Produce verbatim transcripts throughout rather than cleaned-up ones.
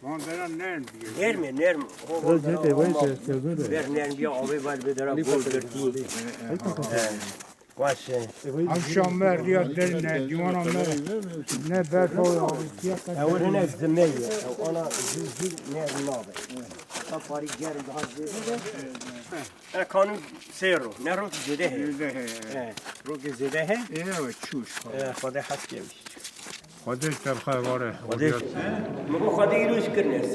Van dera nerm diye. Nerm e, nerm. O, o, Biraz o, ne de o, var o, ya, sözünü de. Ver nerm ya, abi var bir dera gol dörtü. Baş. Akşam verdiya derine, ciwana me ne berfa abi. Ew ne zimê ye. Ona zil zil nerm nabe. Ta parî germ daha zil. E, kanun sê ro. Ne rokî zêde heye. Zêde heye. E. Rokî zêde he. E, evet, çûş. E, Xwedê hes kevî. Xwedê ser xwe vare. Xwedê. Min got Xwedê îro ji kir nes.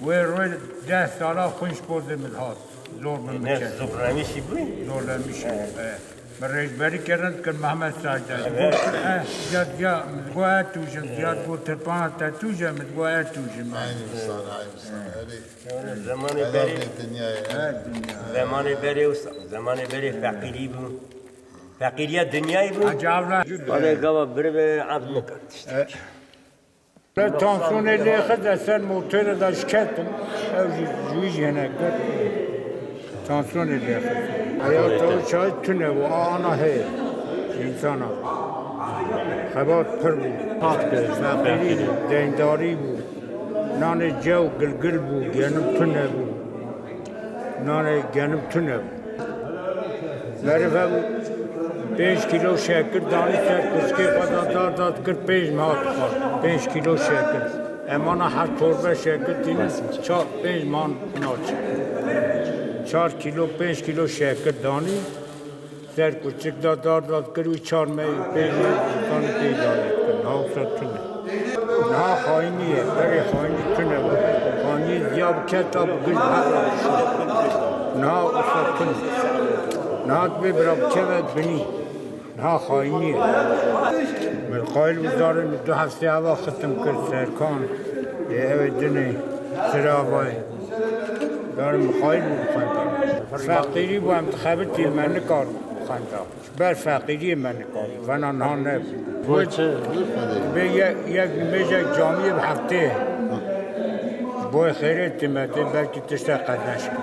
Wê royê deh sala xwîn ji pozê min hat. Zor min Ne, biçe. Zor remişî bû? Zor remişî. Evet. Evet. Min rêjberî kirin, kir Mehmet Said. Evet. Got, eh, ya, ya, min got, "E tu jim." Ya, got, "Tirpana te tu jim." Min got, "E tu jim." Aynı insan, aynı insan. Evet. Öyle. Öyle, zamanı Helal beri, bir dünya ya. Evet, dünya. Zamanı beri, zamanı beri fakiri bu. Fakiriye dünyayı bu. Hacı abla. Hadi gava bir be abdine kardeşler. Evet. Tansiyonê lê xist, ez ser motorê de şiketim. Ew jî ji wî jî hinek kir. Tansiyonê lê xist. Heyata wî çay tune bû, a ana heye. Însana. Xebat pir bû. Feqîrî bû, deyndarî bû. Nanê cew gilgil bû, genim tune bû. Nanê genim tune bû. Meriv hebû pênc kîlo şekir danî ser kuçikê xwe de dar da dikir pênc meha dixwar. Pênc kîlo şekir. Em ana her torbe şekir tînin çar pênc man naçe. Çar kîlo, pênc kîlo şekir danî. Ser kuçik da dar da dikir û çar mey pênc mey insanê pê idarê dikir. Niha wisa tune. Niha xayinî ye, berê xayinî tune bû. Xayinî ziya bike ta bi gil hera bişo. Niha wisa tune. Niha dibê bira bikeve binî. Niha xayinî ye. Min qayil bû zarê min du heftê ava xitim kir Serkan. Ê ew ê dinê Siravayê. Zarê min qayil bû bixwendin. Feqîrî bû, em dixebitî me nikar bixwenda. Ji ber feqîriyê me nikar. Vena niha nebû. Vay çi? Bê ye-, yek nimêjek camiyê bi heftê. Ji bo xêrê tîme tê belkî tiştek qezenç kir.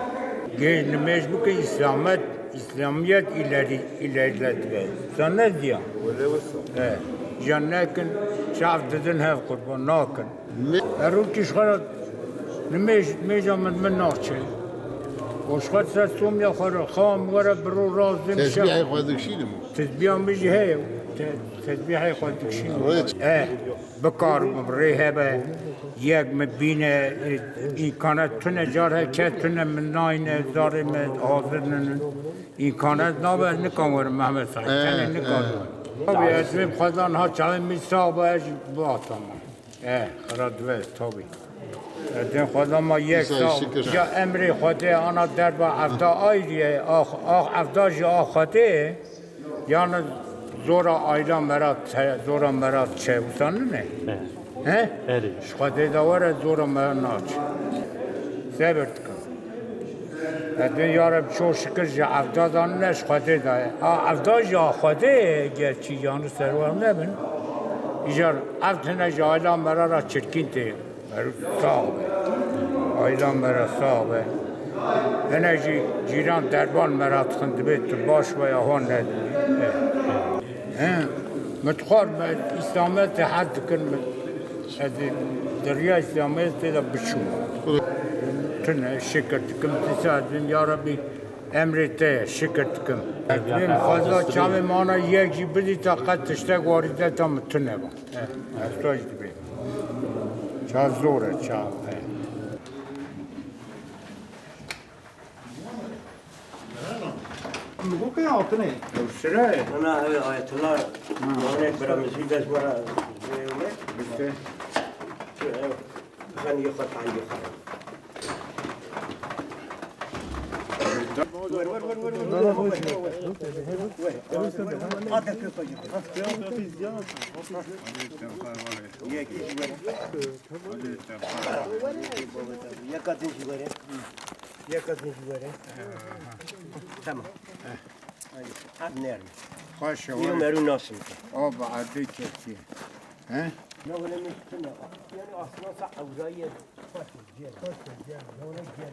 Gêj nimêj bike îslamet, îslamiyet îlerî, îlerî dibe. Sen ne diya? Wele wisa. He. Jan nekin, çav didin hev qurban nakin. Erûkî ji xwe re nimêj, nimêja min, min naçe. Û ji xwe ser somya xwe re, xawa min were bi ro razê min şev. Tesbîhê xwe dikişînim. Tesbîha min jî heye. Te-, tesbîhê xwe dikişînim. Rê ç- Eh, bikaribim rê hebe. Yek min bîne, e, îmkanet tune, car her kes tune min nayne, zarê me hazir ninin. Îmkanet nabe, ez nikan werim Mehmet Saîd. Eh, tenê nikan eh. Werim. Tabii ez vê xwezan ha çavê min sax be, ez ji bo atama. E, xira dibe, tabi. E, din xweda ma yek Îsa sal, şikir. Ya emrê Xwedê ana derba evda ayrî ye, ax, ax evda jî a Xwedê, yani zora ayla mera te-, zora mera çe, wisa nine? He? He? Erê. Ji Xwedê de were zora mera naçe. Sebir dikim. E, din ya Reb, çok şükür ji evda da ne ji Xwedê de ye. A evda jî a Xwedê ye, gerçî yanî serwer nebin. Îcar ev tine ji ayla mera ra çirkîn tê. Mero sax be. Ayla mera sax be. Hene jî cîran derban mera dixin, dibê tu baş be ya hon ne. He. Min dixwar me îslametê hed dikin min. Ez ê di riya îslametê de biçûm. Tune şikir dikim, dîsa ez bim, ya Rebî, emrê te ye, şikir dikim. Ez bim, xweza çavê mana yek jî bidî ta qet tiştek warî de ta min tune ba. He, hestaj dibê. Ça zor e, ça, he. Min got kê hatine? Ew sira ye. Ana, ew Ayetullah. Ha. Onek bira mizgî dest bira. Biste. Ew. Xan yê xwe, tan yê xwe. Yeka din jî were. Yeka din jî were. Tamam. Hadi. Hadi nerede? Xweş e, Yürü were. Meru nasıl? O, bi erdê ketiye. He? Ne öyle mi? Yani aslında sa Ewra'yı. Xweş e, ciğer. Xweş e, ciğer. Ne öyle ciğer?